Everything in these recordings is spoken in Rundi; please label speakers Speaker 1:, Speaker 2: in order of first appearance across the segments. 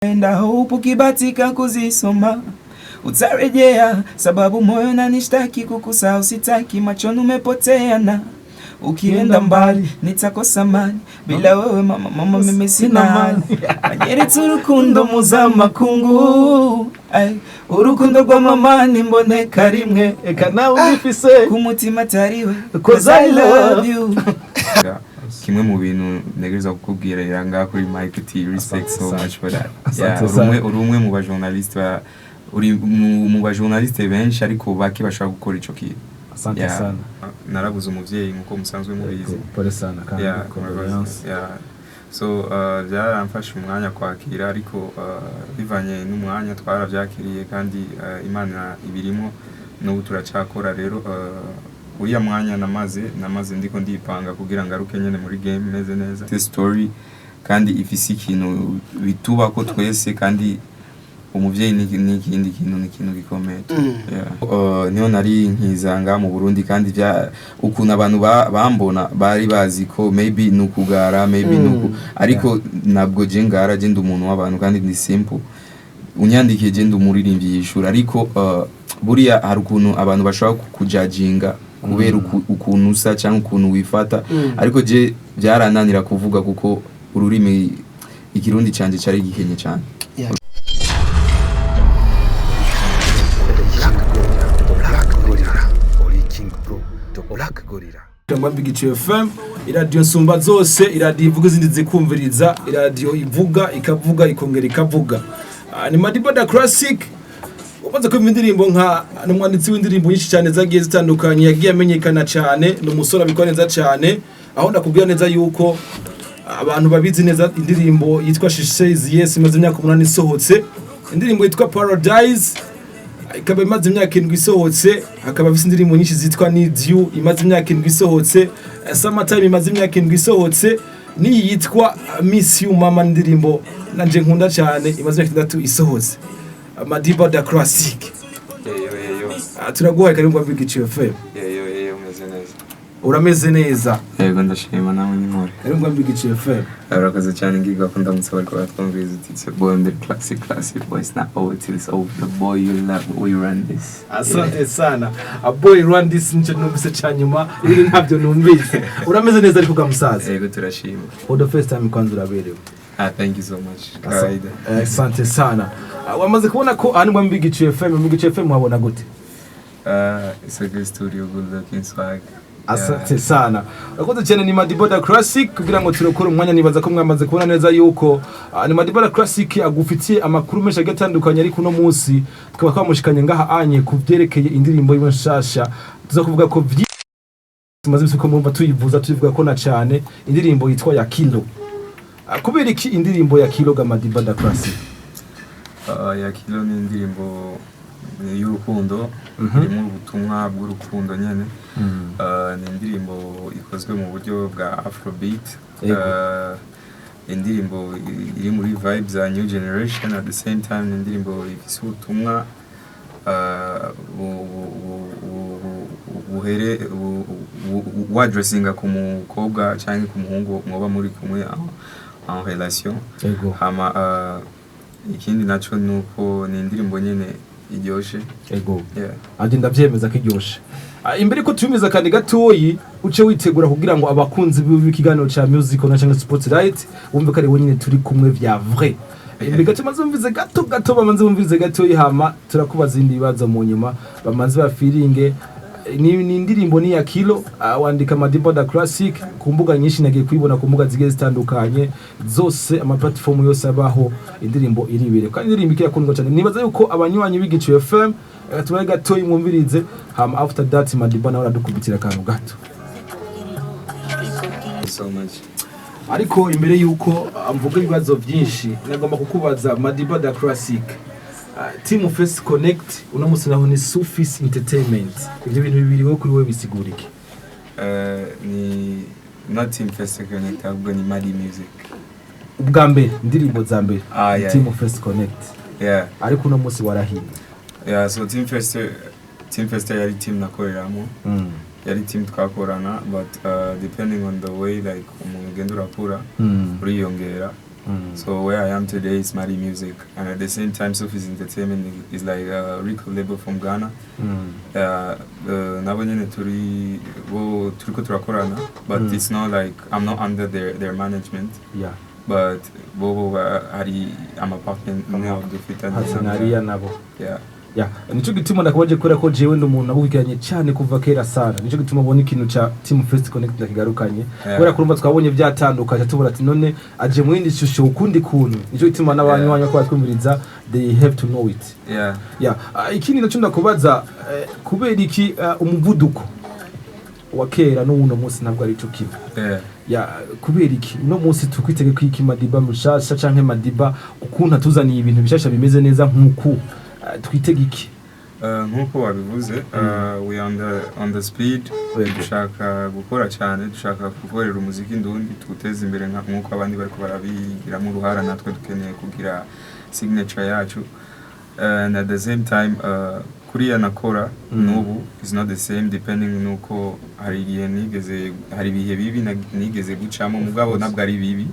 Speaker 1: Enda hope ukibahatika kuzisoma utarejea, sababu moyo unanishtaki kukusahau sitaki, machoni umepotea na ukienda mbali nitakosa mali bila wewe mama, mama mimi sina hali anyeretse urukundo mpuzamakungu. Ay, urukundo rwa mama nimboneka rimwe.
Speaker 2: Eka nawe ugifise.
Speaker 1: Ku mutima atariwe.
Speaker 2: 'Cause I love
Speaker 1: you. Kimwe mu bintu ntegereza kukubwira rero ngaha kuri mic uti respect so much for that.
Speaker 2: Asante
Speaker 1: Yeah, uri
Speaker 2: sana.
Speaker 1: Uri umwe mu ba journaliste uri mu ba journaliste benshi ariko bake bashobora gukora ico kintu.
Speaker 2: Asante
Speaker 1: Yeah.
Speaker 2: sana.
Speaker 1: Narabuze umuvyeyi nkuko musanzwe mubizi.
Speaker 2: Pole sana kandi
Speaker 1: Yeah,
Speaker 2: condoléances.
Speaker 1: yeah. So byaramfashe umwanya kwakira, ariko bivanye n'umwanya twaravyakiriye kandi Imana ibirimo, n'ubu turacakora. Rero uriya mwanya namaze ndiko ndipanga kugira ngaruke nyene muri game meze neza. This story kandi ifise ikintu bitubako twese, kandi umuvyeyi ni ikindi kintu, ni ikintu gikomeye. Yeah. Niho nari nkizanga mu Burundi kandi vya ukuntu abantu bambona bari bazi ko maybe nukugara, maybe nuku, ariko ntabwo je ngara. Je ndi umuntu w'abantu kandi ndi simple. Unyandikiye, je ndi umuririmbyi yishura, ariko buriya hari ukuntu abantu bashobora kukujajinga kubera ukuntu usa cyangwa ukuntu wifata, ariko je byarananira kuvuga kuko ururimi ikirundi canje cari gikenye cyane.
Speaker 3: Black Gorilla, Oli King Pro, The Black Gorilla.
Speaker 2: Mwambika Ico FM, iradiyo nsumba zose, iradiyo ivuga izindi zikumviriza, iradiyo ivuga ikavuga ikongera ikavuga. Ah, ni Madiba da Classic. Umaze kumva indirimbo nka ni umwanditsi w'indirimbo nyinshi cyane zagiye zitandukanye, yagiye amenyekana cyane, ni umusore abikora neza cyane. Aho ndakubwira neza yuko abantu babizi neza indirimbo yitwa She Says Yes imaze imyaka 8 isohotse, indirimbo yitwa Paradise ikaba imaze imyaka 7 isohotse, hakaba afise indirimbo nyinshi zitwa Need You imaze imyaka 7 isohotse, Summertime imaze imyaka 7 isohotse, n'iyi yitwa Miss You Mama, indirimbo nanje nkunda cyane, imaze imyaka 6 isohotse. Madiba da Classic.
Speaker 1: Yeyo yeyo.
Speaker 2: Ah, turaguhaye karibu kwa Big FM.
Speaker 1: Yeyo yeyo, umeze neza?
Speaker 2: Urameze neza?
Speaker 1: Yego, ndashima, nawe ni nkore.
Speaker 2: Karibu kwa Big FM.
Speaker 1: Urakoze cyane. Ngiga ko ndamutse bariko baratwumviriza uti it's your boy the classic classic boy, it's not over till it's over, the boy you love, we run this.
Speaker 2: Asante sana. A boy run this, nico numvise ca nyuma, ibindi ntabyo numvise. Urameze neza ariko ga musaza?
Speaker 1: Yego, turashima.
Speaker 2: For the first time kwanza uraberewe.
Speaker 1: Ah, thank you so much, kawaida.
Speaker 2: Asante sana. Ah, wamaze kubona ko aha ni mu Big FM, mu Big FM wabona gute?
Speaker 1: It's a good studio, good looking swag.
Speaker 2: Asante sana, urakoze cyane. Ni Madiba da Classic. Kugira ngo turekure umwanya, nibaza ko mwamaze kubona neza yuko ni Madiba da Classic agufitiye amakuru menshi agiye atandukanye, ariko uno munsi tukaba twamushikanye ngaha anye ku vyerekeye indirimbo yiwe nshasha tuza kuvuga ko tumaze imisi ko murumva tuyivuza, tuyivuga ko na cyane, indirimbo yitwa ya Kilo. Ah, kubera iki indirimbo ya Kilo ga Madiba da Classic?
Speaker 1: Ya Kilo ni indirimbo y'urukundo, irimo ubutumwa bw'urukundo nyene. Ni indirimbo ikozwe mu buryo bwa afrobeat. Indirimbo iri muri vibe za new generation. At the same time ni indirimbo ifise ubutumwa buhere wadressinga ku mukobwa cyangwa ku muhungu mwoba muri kumwe en relation. Hama ikindi naco nuko ni indirimbo nyene iryoshe. Yeah.
Speaker 2: Anje ndavyemeza ko iryoshe. Ah, imbere ko tuyumviza kandi gatoyi, uce witegura kugira ngo abakunzi b'ikiganiro ca music na cyangwa spotlight wumve ko ari wenyine turi kumwe vya vrai. Imbere gato maze bumvize gato gato, bamaze bumvize gatoyi, hama turakubaza ibindi bibazo mu nyuma. Bamaze bafiringe ni indirimbo ni ya Kilo. Wandika Madiba da Classic ku mbuga nyinshi, nagiye kuyibona ku mbuga zigiye zitandukanye zose, ama platform yose abaho, indirimbo iribere kandi indirimbo ikirakundwa cyane. Nibaza yuko abanywanyi b'Igicu FM, tubaye gatoyi mwumvirize, hama after that Madiba nawe aradukubitira akantu gato.
Speaker 1: Thank you so much.
Speaker 2: Ariko imbere yuko mvuga ibibazo byinshi, nagomba kukubaza, Madiba da Classic, Team First Connect uno munsi naho ni Sufis Entertainment, ibyo bintu bibiri wowe kuri wowe bisigura iki?
Speaker 1: Ni not Team First Connect, ahubwo ni Madi Music.
Speaker 2: Ubwa mbere, indirimbo za mbere,
Speaker 1: Ah, yeah.
Speaker 2: Team First Connect, ariko uno munsi warahiye.
Speaker 1: Yeah, so Team First yari team nakoreramo, yari team twakorana, but depending on the way like umuntu ugenda urakura, uriyongera. So where I am today is Madi Music, and at the same time, Sophie's Entertainment is like a record label from Ghana. Nabo nyene turi bo turiko turakorana, but it's not like I'm not under their management, but bobo hari ama partner dufitanye.
Speaker 2: Partenariat nabo.
Speaker 1: Yeah.
Speaker 2: Ya, nico gituma ndakubaje, kubera ko jewe ndi umuntu nagukurikiranye cyane kuva kera sana. Nico gituma ubona ikintu ca Team First Connect ndakigarukanye, kubera kurumva twabonye byatandukanye, tubura ati none aje mu yindi shusho, ukundi kuntu. Nico gituma n'abanywanyi ko batwumviriza, they have to know it. Ya, ikindi naco ndakubaza, kubera iki umuvuduko wa kera n'uwuno munsi ntabwo ari ico kimwe? Ya, kubera iki uno munsi tukwitege ko iki Madiba mushasha canke Madiba ukuntu atuzaniye ibintu bishasha bimeze neza nk'uku, twitege iki?
Speaker 1: Nk'uko wabivuze, we are on the speed. Dushaka gukora cyane, dushaka gukorera umuziki ndundi, tuwuteze imbere nk'uko abandi bariko barabigiramo uruhara. Natwe dukeneye kugira signature yacu, and at the same time, kuriya nakora n'ubu is not the same, depending nuko hari igihe nigeze, hari ibihe bibi nigeze gucamo. Mugabo ntabwo ari bibi,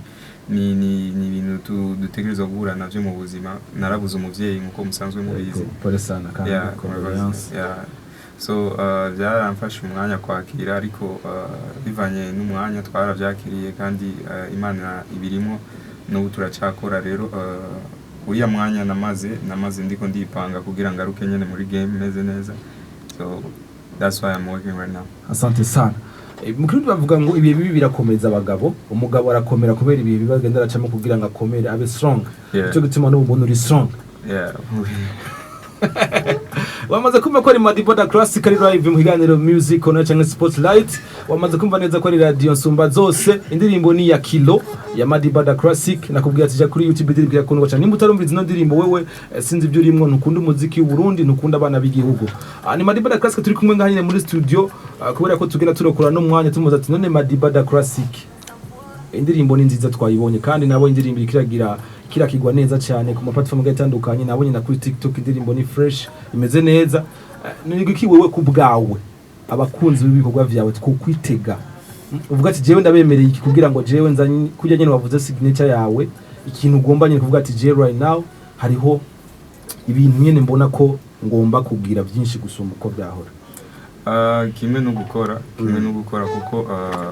Speaker 1: ni ibintu dutegerezwa guhura navyo mu buzima. Narabuze umuvyeyi nk'uko musanzwe mubizi.
Speaker 2: Pole sana kandi condoléances.
Speaker 1: Yeah. So byaramfashe umwanya kwakira, ariko bivanye n'umwanya twarabyakiriye, kandi Imana ibirimo, n'ubu turacakora. Rero uriya mwanya namaze ndiko ndipanga kugira ngaruke nyene muri game meze neza. So that's why I'm working right now.
Speaker 2: Asante sana. Mu Kirundi bavuga ngo ibihe bibi birakomeza abagabo. Umugabo arakomera kubera ibihe bibi agenda aracamo kugira ngo akomere, abe strong. Nico gituma n'ubu mbona uri strong. Wamaze kumva ko ari Madiba da Classic, ari live mu kiganiro Music Corner cyangwa Spotlight. Wamaze kumva neza ko ari radio nsumba zose. Indirimbo ni ya Kilo ya Madiba da Classic. Nakubwiye ati jya kuri YouTube, indirimbo irakundwa cyane. Nimba utarumviriza ino ndirimbo wewe, sinzi ibyo urimwo, ntukunda umuziki w'u Burundi, ntukunda abana b'igihugu. Ni Madiba da Classic turi kumwe ngaha nyine muri studio, kubera ko tugenda turokora n'umwanya, tumuza ati none Madiba da Classic, indirimbo ni nziza twayibonye, kandi nabo indirimbo iriko iragira kirakigwa neza cyane ku ma platform agiye atandukanye. Nabonye na kuri TikTok indirimbo ni fresh, imeze neza. Ni iki wewe ku bwawe, abakunzi b'ibikorwa vyawe twokwitega? Uvuga ati jewe ndabemereye iki, kugira ngo jewe nzanye kurya nyene wavuze signature yawe, ikintu ugomba nyene kuvuga ati jewe right now hariho ibintu nyene mbona ko ngomba kugira byinshi gusumba uko byahora.
Speaker 1: Kimwe no gukora, kimwe no gukora, kuko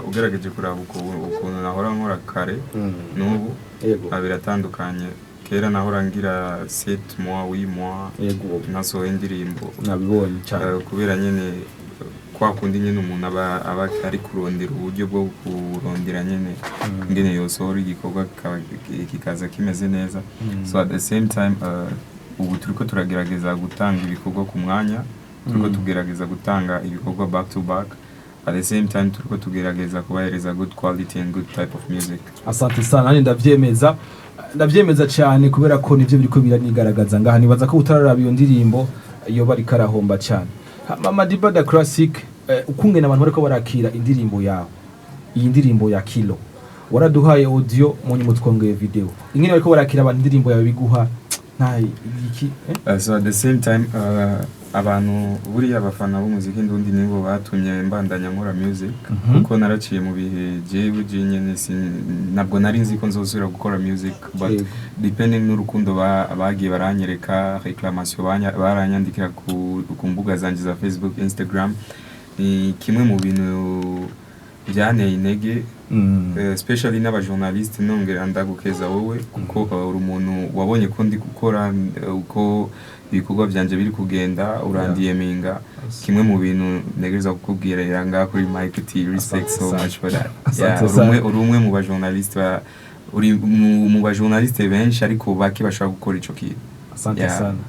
Speaker 1: ugerageje kuraba ukuntu nahora nkora kare n'ubu, biratandukanye. Kera nahora ngira 7 mois, 8 mois nasohoye indirimbo.
Speaker 2: Nabibonye cyane.
Speaker 1: Kubera nyene kwa kundi nyene umuntu aba ari kurondera uburyo bwo kurondera nyene ingene yosohora igikorwa kikaza kimeze neza. So at the same time, ubu turiko turagerageza gutanga ibikorwa ku mwanya, turiko tugerageza gutanga ibikorwa back to back. At the same time, turiko tugerageza kubahereza good quality and good type of music.
Speaker 2: Asante sana, nanjye ndavyemeza, ndavyemeza cyane, kubera ko nivyo biriko biranigaragaza ngaha. Nibaza ko utararaba iyo ndirimbo yoba ariko arahomba cyane. Hama Madiba da Classic, ukungene abantu bariko barakira indirimbo yawe, iyi ndirimbo ya Kilo, waraduhaye audio, mu nyuma twongeye video. Ingene bariko barakira abantu indirimbo yawe biguha nta iki, eh?
Speaker 1: So at the same time, abantu buriya abafana b'umuziki ndundi nibo batumye mbandanya nkora music, kuko naraciye mu bihe jewe je nyene ntabwo nari nzi ko nzosubira gukora music, but depending n'urukundo bagiye baranyereka, réclamation baranyandikira ku mbuga zanje za Facebook, Instagram, ni kimwe mu bintu byanteye intege. Especially n'abajournaliste. Nongera ndagukeza wowe, kuko uri umuntu wabonye ko ndi gukora, uko ibikorwa byanje biri kugenda, urandiyeminga. Kimwe mu bintu ntegereza kukubwira era ngaha kuri mic uti respect so
Speaker 2: Asante.
Speaker 1: much for that.
Speaker 2: Asante
Speaker 1: Yeah, uri
Speaker 2: sana.
Speaker 1: Uri umwe mu bajournaliste uri mu bajournaliste benshi, ariko bake bashobora gukora ico kintu.
Speaker 2: Asante sana.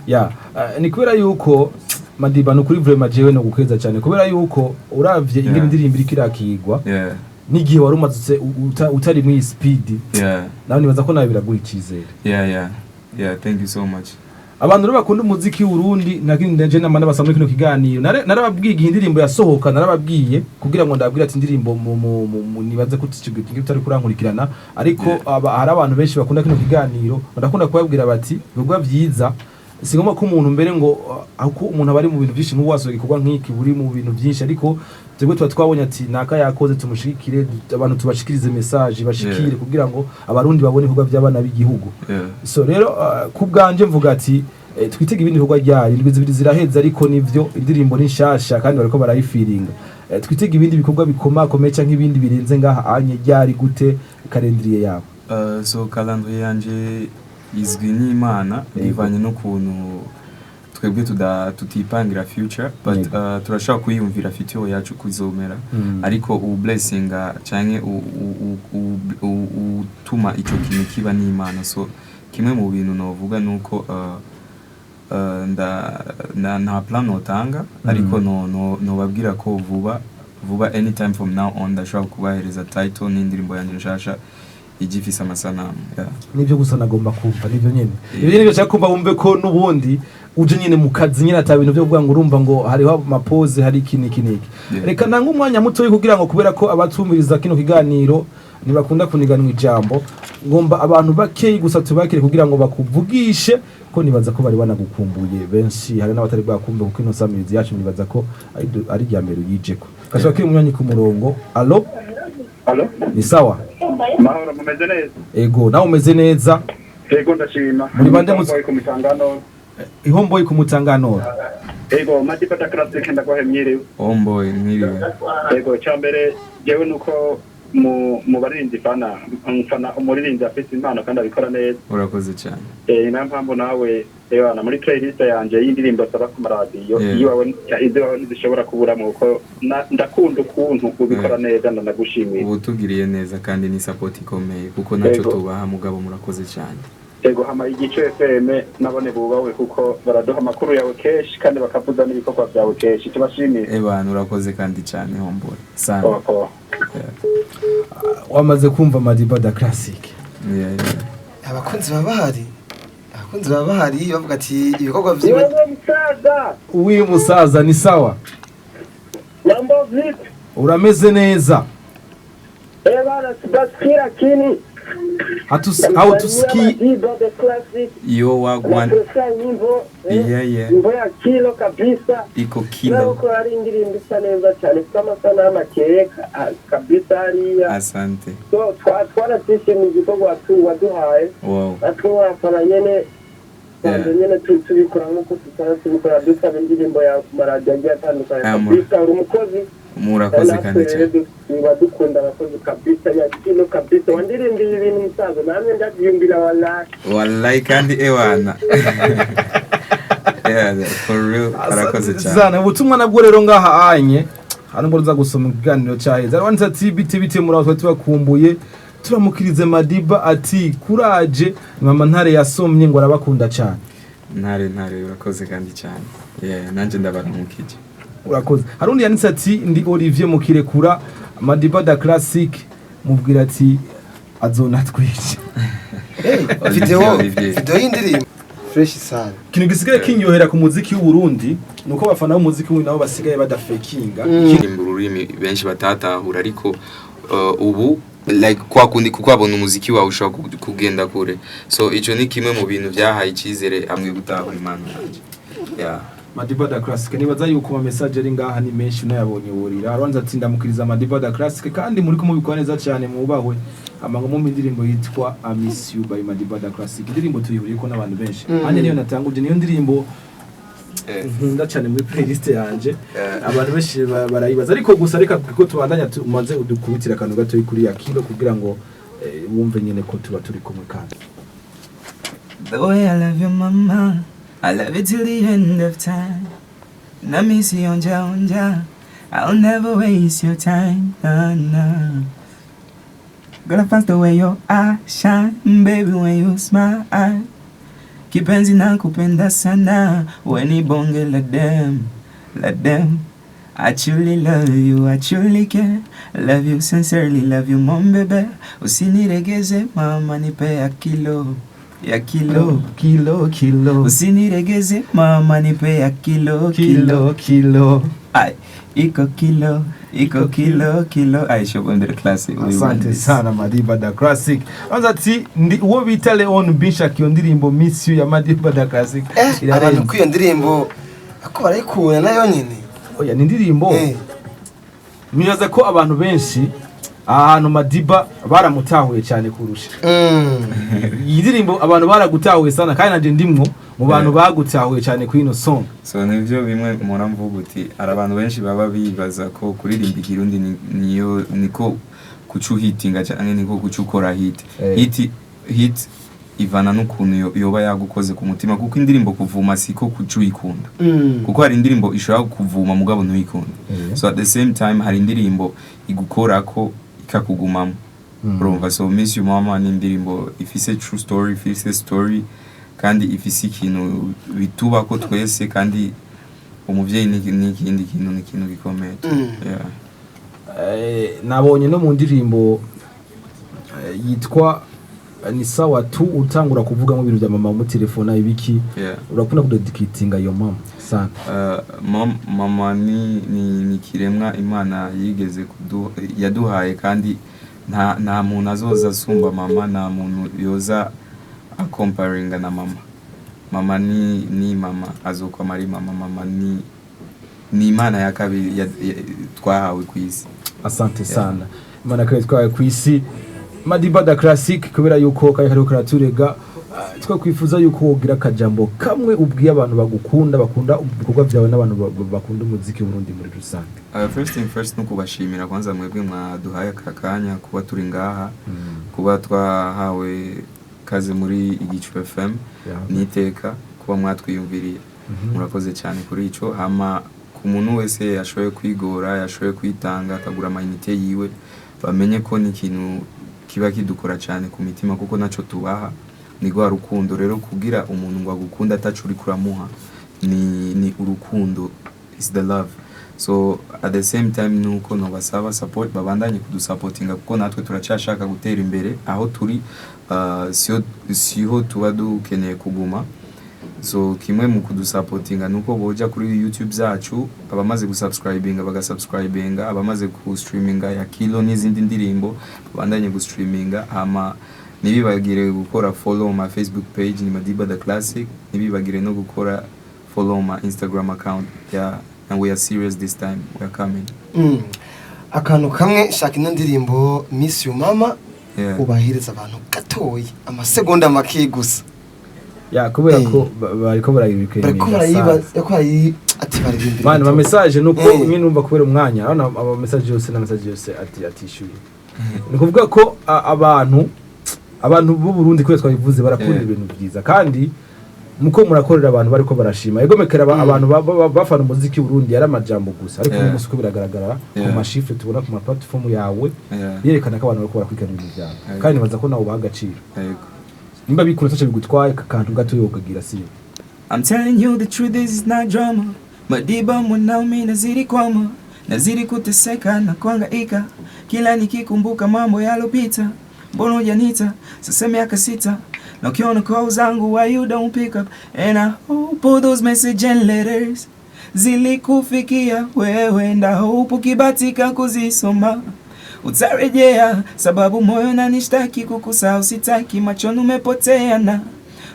Speaker 2: Ya, ni kubera yuko Madiba, ni ukuri vraiment jewe no gukeza cyane, kubera yuko uravye ingene indirimbo iriko irakigwa n'igihe wari umaze utari muri iyi speed, nawe nibaza ko nawe biraguha icizere.
Speaker 1: Yeah, thank you so much.
Speaker 2: Abantu rero bakunda umuziki w'Uburundi, nakindi nje nama n'abasa muri kino kiganiro. Narababwiye igihe indirimbo yasohoka, narababwiye kugira ngo ndababwire ati indirimbo mu nibaze ko utari kurankurikirana, ariko hari abantu benshi bakunda kino kiganiro, ndakunda kubabwira bati ibikorwa vyiza. Si ngombwa ko umuntu mbere ngo ko umuntu aba ari mu bintu byinshi, nk'ubu wasohoye igikorwa nk'iki uri mu bintu byinshi, ariko twebwe tuba twabonye ati naka yakoze, tumushigikire, abantu tubashikirize message bashikire kugira ngo Abarundi babone ibikorwa by'abana b'igihugu. So rero ku bwanje mvuga ati twitege ibindi bikorwa ryari? Indwi 2 ziraheze, ariko nivyo, indirimbo ni nshasha kandi bariko barayifiringa. Twitege ibindi bikorwa bikomakomeye canke ibindi birenze ngaha anye ryari, gute calendrier yabo?
Speaker 1: So calendrier yanje izwi n'Imana, bivanye n'ukuntu twebwe tutipangira future, but turashobora kwiyumvira future yacu kuzomera, ariko ubu blessinga canke utuma ico kintu kiba n'Imana. So kimwe mu bintu novuga nuko nta plan notanga, ariko nobabwira ko vuba vuba, anytime from now on, ndashobora kubahereza title n'indirimbo yanjye nshasha igifise amasanamu, yeah.
Speaker 2: Nibyo gusa nagomba kumva, nibyo nyene, ibyo nibyo nshaka kumva, wumve ko n'ubundi uje nyene mu kazi nyene, ata bintu byo kuvuga ngo urumva ngo hariho amapoze, hari iki n'iki n'iki. Reka nange umwanya muto kugira ngo, kubera ko abatumviriza kino kiganiro ntibakunda kuniganwa ijambo, ngomba abantu bakeyi gusa tubakire kugira ngo bakuvugishe, ko nibaza ko bari banagukumbuye benshi, hari n'abatari bwakumve, kuko ino samirizi yacu nibaza ko ari irya mbere uyijeko. Gashobora kiri umunywanyi ku murongo. Allo?
Speaker 4: Allo?
Speaker 2: Ni sawa?
Speaker 4: Mahoro, mumeze neza?
Speaker 2: Ego, nawe umeze neza?
Speaker 4: Ego, ndashima.
Speaker 2: Muri bande?
Speaker 4: Muri ku Mitangano.
Speaker 2: Ihomboyi ku Mutanganoro.
Speaker 4: Ego, Madiba da Classic, ndaguhe mwiriwe.
Speaker 1: Homeboy, mwiriwe.
Speaker 4: Ego, icya mbere jewe nuko mu baririmbyi fana mfana umuririmbyi afite impano kandi abikora neza.
Speaker 1: Urakoze cyane.
Speaker 4: Niyo mpamvu nawe ebana muri playlist yanje y'indirimbo asaba ku maradiyo, iwawe iziwawe ntizishobora kuburamo, kuko ndakunda ukuntu ubikora neza, ndanagushimiye.
Speaker 1: Ubu tugiriye neza kandi ni support ikomeye, kuko nacyo tubaha, mugabo murakoze cyane.
Speaker 4: Ego, hama Igice FM nabone bubawe, kuko baraduha amakuru yawe kenshi kandi bakavuza n'ibikorwa byawe kenshi, tubashimiye.
Speaker 1: Ebana, urakoze kandi cyane, homeboy sana.
Speaker 4: Poa poa.
Speaker 1: Yeah.
Speaker 2: Wamaze kumva Madiba da Classic.
Speaker 1: Yeah.
Speaker 5: Abakunzi baba bahari, abakunzi baba bahari bavuga ati ibikorwa vyiwe.
Speaker 6: Wewe msaza.
Speaker 2: Uyu musaza ni sawa.
Speaker 6: Mambo vipi?
Speaker 2: Urameze neza?
Speaker 6: Eh bana, sibasikia lakini
Speaker 2: Hautusikii.
Speaker 6: Madiba the Classic.
Speaker 1: Yo, wagwan.
Speaker 6: Napresa nyimbo
Speaker 1: Yeah.
Speaker 6: nyimbo ya kilo kabisa.
Speaker 1: Iko
Speaker 6: Nawe
Speaker 1: kilo.
Speaker 6: ko ari indirimbo isa neza cyane, ifite amasanamu akeye kabisa hariya.
Speaker 1: Asante.
Speaker 6: So twarabyishimiye igikorwa waduhaye. Natwe wafana nyene twanze nyene tubikora nk'uko tutaba tubikora, dusaba indirimbo yawe ku maradiyo agiye atandukanye. Kabisa uri umukozi.
Speaker 1: Murakoze kandi
Speaker 6: Natwe
Speaker 1: cyane.
Speaker 6: rero tuba dukunda abakozi kabisa ya kilo kabisa. Wandirimbiye ibintu musaza, namwe ndabyiyumvira wallahi.
Speaker 1: Wallahi kandi ewana, yeah, for real, arakoze cyane.
Speaker 2: Zana ubutumwa nabwo rero ngaha anye hano ngo ruza gusoma ikiganiro cyaheze. Arabanditse ati biti biti muri aho, twari tubakumbuye, turamukirize Madiba ati kuraje. Mama Ntare yasomye ngo arabakunda cyane.
Speaker 1: Ntare, Ntare, urakoze kandi cyane. Yeah, nanjye ndabaramukije.
Speaker 2: Urakoze. Hari undi yanditse ati ndi Olivier Mukirekura, Madiba da Classic mubwira ati azonatwica.
Speaker 5: Video
Speaker 1: Olivier.
Speaker 5: Video y'indirimbo fresh sana.
Speaker 2: Ikintu gisigaye kinyohera ku muziki w'u Burundi nuko abafana b'umuziki w'u nabo basigaye badafekinga.
Speaker 1: Kuririmba ururimi benshi batatahura, ariko ubu like kwa kundi kuko abona umuziki wawe ushobora kugenda kure. So ico ni kimwe mu bintu byahaye icyizere amwe gutahura impano yanjye, yeah.
Speaker 2: Madiba da Classic, nibaza yuko ama message ari ngaha ni menshi, unayabonye wurira. Aranza ati ndamukiriza Madiba da Classic kandi muri kumubikora neza cyane, mwubahwe. Amango mu indirimbo yitwa I Miss You by Madiba da Classic, indirimbo tuyihuriyeko n'abantu benshi. Hanye niyo natanguje, niyo ndirimbo nkunda cyane muri playlist yanje. Abantu benshi barayibaza, ariko gusa reka kuko tubandanya, tumaze udukubitira akantu gato kuri ya kilo kugira ngo wumve nyene ko tuba turi kumwe kandi.
Speaker 1: The way I love you, mama, I love you till the end of time. Namisi onja onja, I'll never waste your time, nah, nah. Gonna find the way your eyes shine, baby, when you smile. Kipenzi nakupenda sana, when ni bonge la dem, la dem. I truly love you, I truly care. Love you sincerely, love you mom bebe. Usiniregeze mama, nipe ya kilo, ya kilo.
Speaker 2: Kilo kilo.
Speaker 1: Usiniregeze mama, nipe ya kilo, kilo.
Speaker 2: Kilo kilo.
Speaker 1: Ay, Iko kilo, iko kilo kilo aisha classic. We run
Speaker 2: Asante
Speaker 1: this.
Speaker 2: sana Madiba da Classic. Anza ati ndi uwo bita Leon Bishak, iyo ndirimbo Miss You ya Madiba da Classic
Speaker 5: Abantu
Speaker 2: irarenze.
Speaker 5: kwiyo ndirimbo ako barayikunda nayo nyene.
Speaker 2: Oya, ni indirimbo nibaza ko abantu benshi ahantu Madiba baramutahuye cyane kurusha iyi ndirimbo. Abantu baragutahuye sana, kandi nanje ndimwo mu bantu bagutahuye cyane kuri ino song.
Speaker 1: So nivyo bimwe mpora mvuga uti hari abantu benshi baba bibaza ko kuririmba ikirundi niyo niko kucuhitinga canke niko kucukora hit. Hit ivana n'ukuntu yoba yagukoze ku mutima, kuko indirimbo kuvuma siko kucuyikunda, kuko hari indirimbo ishobora kuvuma mugabo ntuyikunde. So at the same time hari indirimbo igukorako ikakugumamo, urumva? So Miss You Mama ni indirimbo ifise true story, ifise story kandi ifise ikintu bitubako twese, kandi umuvyeyi ni ikindi kintu, ni ikintu gikomeye. Yeah.
Speaker 2: Nabonye no mu ndirimbo yitwa ni sawa tu, utangura kuvugamo ibintu bya mama mu telefone ibiki. Urakunda kudedicatinga iyo mama sana.
Speaker 1: Mama ni kiremwa Imana yigeze yaduhaye, kandi nta muntu azoza asumba mama, nta muntu yoza akomparinga na mama. Mama ni mama, azokwama ari mama. Mama ni Imana ya kabiri twahawe ku isi.
Speaker 2: Asante sana. Imana kabiri twahawe ku isi. Madiba da Classic, kubera yuko kari kariho karaturega, twakwifuza yuko wogira akajambo kamwe ubwiye abantu bagukunda, bakunda ibikorwa byawe, n'abantu bakunda umuziki w'Uburundi muri rusange.
Speaker 1: First thing first, no kubashimira kwanza mwebwe mwaduhaye aka kanya kuba turi ngaha, kuba twahawe kaze muri Igicu FM. Niteka kuba mwatwiyumviriye, murakoze cyane kuri ico. Hama ku muntu wese yashoboye kwigora, yashoboye kwitanga akagura amayinite yiwe, bamenye ko ni ikintu kiba kidukora cyane ku mitima, kuko naco tubaha ni rwa rukundo. Rero kugira umuntu ngo agukunda ataco uriko uramuha, ni urukundo, is the love. So at the same time nuko nobasaba support, babandanye kudusapotinga, kuko natwe turacyashaka gutera imbere. Aho turi siho tuba dukeneye kuguma. So kimwe mu kudusapotinga nuko boja kuri YouTube zacu, abamaze gusubscribinga bagasubscribinga, abamaze kustreaminga ya Kilo n'izindi ndirimbo babandanye gustreaminga. Hama ntibibagire gukora follow ma Facebook page, ni Madiba the Classic. Ntibibagire no gukora follow ma Instagram account. Yeah, and we are serious this time, we are coming.
Speaker 5: Akantu kamwe shaka ino ndirimbo Miss You Mama ubahiriza abantu gatoyi, amasegonda make gusa.
Speaker 2: Ya, kubera ko bariko barayibika.
Speaker 5: Bariko barayiba ko ati baririmbira.
Speaker 2: Bana ma message nuko nyine numva kubera umwanya, urabona ama message yose na message yose ati atishyuye. Ni ukuvuga ko abantu b'u Burundi, kubera twabivuze, barakunda ibintu byiza, kandi muko murakorera abantu bariko barashima. Egomekera abantu bafana umuziki w'u Burundi yari amajambo gusa, ariko uyu munsi uko biragaragara ku ma chiffres tubona ku ma platform yawe, yerekana ko abantu bariko barakurikirana ibintu byawe, kandi nibaza ko nawe ubaha agaciro.
Speaker 1: Yego.
Speaker 2: Nimba bikunda taco bigutwaye, akantu gato yokagira siyo.
Speaker 1: I'm telling you the truth, this is not drama. Madiba mwanaume, nazidi kwama, nazidi kuteseka na kuhangaika, kila nikikumbuka mambo yalopita. Mbona hujaniita sasa miaka 6? Na ukiona call zangu, why you don't pick up? And I hope all those message and letters zilikufikia wewe, and I hope ukibatika kuzisoma utarejea, sababu moyo nanishtaki kukusahau sitaki, machoni umepotea na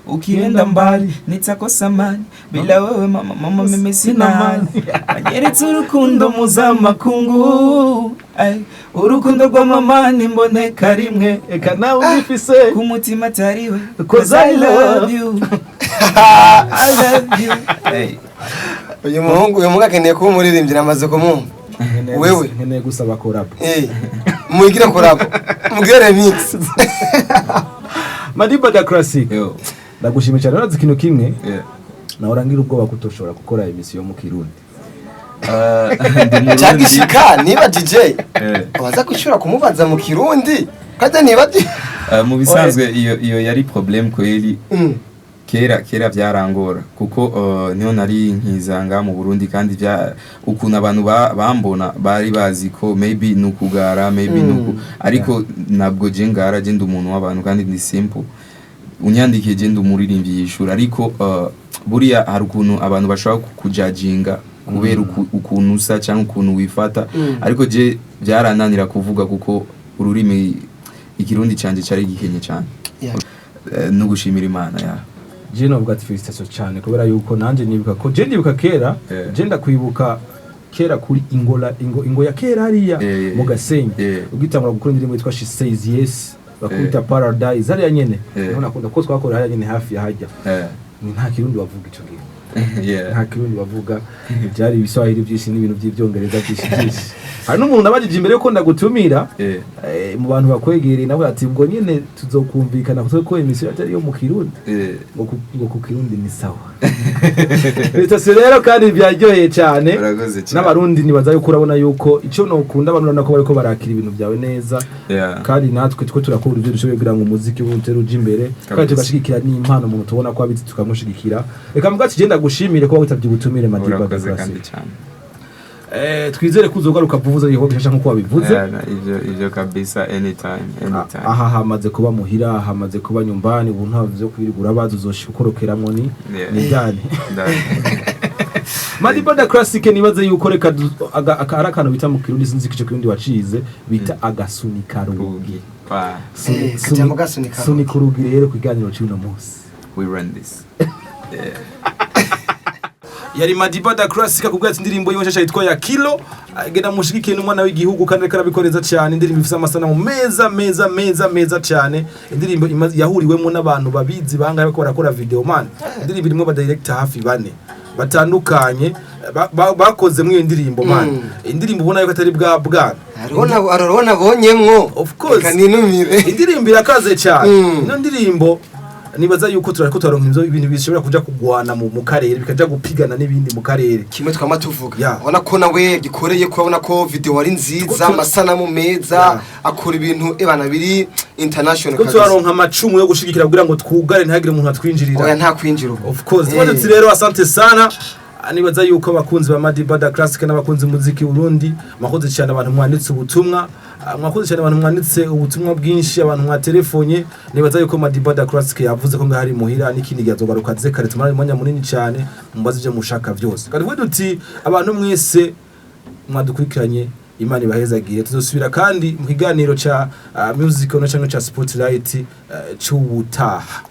Speaker 1: ukienda mbali nitakosa mali bila wewe mama, mama, mimi sina hali. Anyeretse urukundo mpuzamakungu. Ay, urukundo rwa mama nimboneka rimwe.
Speaker 2: Eka nawe ubifise
Speaker 1: ku mutima atariwe.
Speaker 2: 'Cause I love
Speaker 1: you, I love you. Hey.
Speaker 5: Uyu muhungu akeneye kuba umuririmbyi, namaze kumwumva. Wewe.
Speaker 2: Nkeneye gusaba collabo.
Speaker 5: Mugire collabo, mugire remix.
Speaker 2: Madiba da Classic,
Speaker 1: Yo.
Speaker 2: ndagushimiye cyane. Urazi ikintu kimwe,
Speaker 1: Yeah.
Speaker 2: nahorangira ubwoba ko utoshobora gukora émission mu Kirundi.
Speaker 1: Ndi Murundi.
Speaker 5: Cyagishika niba DJ waza gushobora kumubaza mu Kirundi kajya niba
Speaker 1: Mu bisanzwe iyo yari problème kweli. Kera kera byarangora, kuko niho nari nkizanga mu Burundi, kandi bya ukuntu abantu bambona bari bazi ko maybe nukugara, maybe nuku, ariko ntabwo je ngara. Je ndi umuntu w'abantu kandi ndi simple. Unyandikiye, je ndi umuririmbyi yishura, ariko buriya hari ukuntu abantu bashobora kukujajinga. Kubera ukuntu usa cyangwa ukuntu wifata. Ariko je byarananira kuvuga kuko ururimi ikirundi canje cari gikenye cyane. No gushimira Imana ya.
Speaker 2: Je novuga ati félicitations cyane, kubera yuko nanje nibuka ko je ndibuka kera, je ndakwibuka kera kuri ingola ingo ya kera hariya mu Gasenyi, ugitangura gukora indirimbo yitwa She Says Yes, bakubita Paradise hariya nyene. Niho nakunda ko twakora hariya nyene hafi ya hajya. Ni nta kirundi bavuga ico gihe. Nta kirundi bavuga, byari ibiswahili byinshi n'ibintu by'ibyongereza byinshi byinshi. Hari n'umuntu nabajije imbere yuko ndagutumira, mu bantu bakwegereye, nawe ati ubwo nyene tuzokumvikana kuko ko émission atari yo mu kirundi, ngo ku kirundi ni sawa. Félicitations rero, kandi byaryoheye cyane.
Speaker 1: Urakoze cyane.
Speaker 2: N'abarundi nibaza yuko urabona yuko icyo nokunda, abantu urabona ko bariko barakira ibintu byawe neza. Kandi natwe two turakora ibyo dushoboye kugira ngo umuziki w'utere uje imbere, kandi tugashigikira n'impano umuntu tubona ko abizi tukamushigikira. Reka mvuga ati genda gushimire kuba witabye ubutumire, Madiba.
Speaker 1: Urakoze
Speaker 2: Classic.
Speaker 1: kandi cyane.
Speaker 2: Twizere ko uzogaruka vuba igikorwa gishasha nk'uko wabivuze.
Speaker 1: Yeah, na ivyo kabisa, anytime, anytime.
Speaker 2: Aha hamaze kuba muhira, hamaze kuba nyumbani, ubu nta vyo kwirirwa urabaza, uzoshika ukorokeramwo ni ni ndani.
Speaker 1: Ndani.
Speaker 2: Madiba da Classic, nibaze yuko reka ari akantu bita mu kirundi, sinzi ko ico kirundi wacize, bita agasunika rugi.
Speaker 1: Rugi. Wa,
Speaker 5: Kajambo gasunika rugi.
Speaker 2: Sunika urugi rero ku kiganiro c'uno munsi.
Speaker 1: We run this. Yeah.
Speaker 2: Yari Madiba da Classic akubwira ati indirimbo yiwe nshasha yitwa ya Kilo, agenda mushigikiye n'umwana w'igihugu, kandi ariko arabikoreza cyane. Indirimbo ifise amasanamu meza meza meza meza cyane, indirimbo yahuriwemo n'abantu babizi bangahe bariko barakora video man. Indirimbo irimo ba director hafi bane batandukanye bakoze muri iyo ndirimbo man. Indirimbo ubona yuko atari bwa bwana.
Speaker 5: Hariho nabonyemwo.
Speaker 2: Of course.
Speaker 5: Reka ninumire.
Speaker 2: Indirimbo irakaze cyane. Ino ndirimbo nibaza yuko turariko turaronka ivyo ibintu bishobora kuja kugwana mu karere, bikaja gupigana n'ibindi mu karere.
Speaker 5: Kimwe twama tuvuga, ubona ko nawe yagikoreye, ko urabona ko video ari nziza, amasanamu meza, akora ibintu ebana biri international
Speaker 2: ko
Speaker 5: kabisa.
Speaker 2: Turaronka amacumu yo gushigikira kugira ngo twugare, ntihagire umuntu atwinjirira.
Speaker 5: Oya, nta kwinjira ubu.
Speaker 2: Of course. Tuba rero asante sana. Nibaza yuko abakunzi ba Madiba da Classic n'abakunzi muziki Burundi mwakoze cyane, abantu mwanditse ubutumwa. Mwakoze cyane, abantu mwanditse ubutumwa bwinshi, abantu mwatelefonye. Nibaza yuko Madiba da Classic yavuze ko ngahari muhira, n'ikindi gihe azogaruka aze kare, tumara umwanya munini cyane mubaze ibyo mushaka byose. Kandi tuvuge duti abantu mwese mwadukurikiranye, Imana ibahezagire. Tuzosubira kandi mu kiganiro ca music ono cyangwa ca spotlight c'ubutaha.